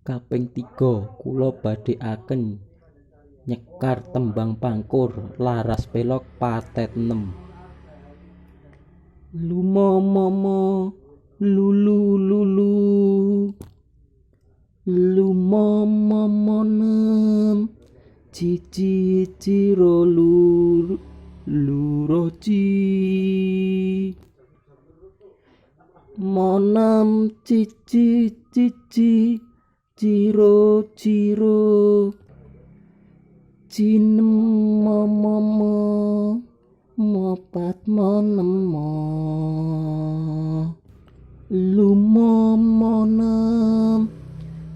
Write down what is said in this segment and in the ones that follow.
Kaping 3 kula badhekaken nyekar tembang pangkur laras pelog patet 6. Lumomomo lulu lulu lumomomo nem cici ciro luru luroci monam cici cici ciro ciro cinem momomo mopat monemo lumomonem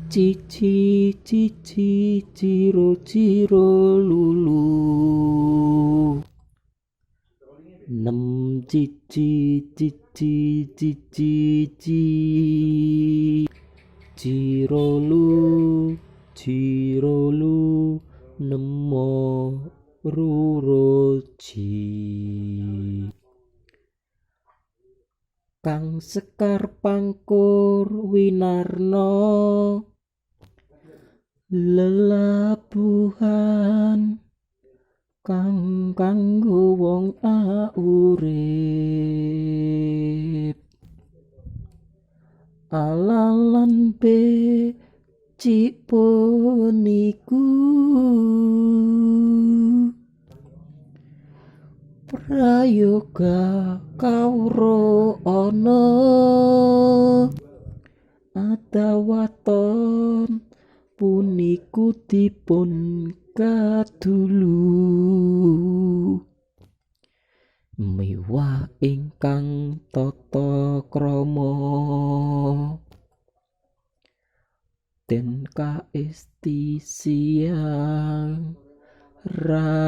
cici cici ciro ciro lulu nem cici cici cici ci ciro lu ciro lu nemo ruro ci. Kang sekar pangkur winarno lelabuhan kang kanggo wong aurip alalan becik puniku prayoga kawruh ana adawaton puniku dipun kadulu miwah ingkang tata krama den kaesti siang ratri.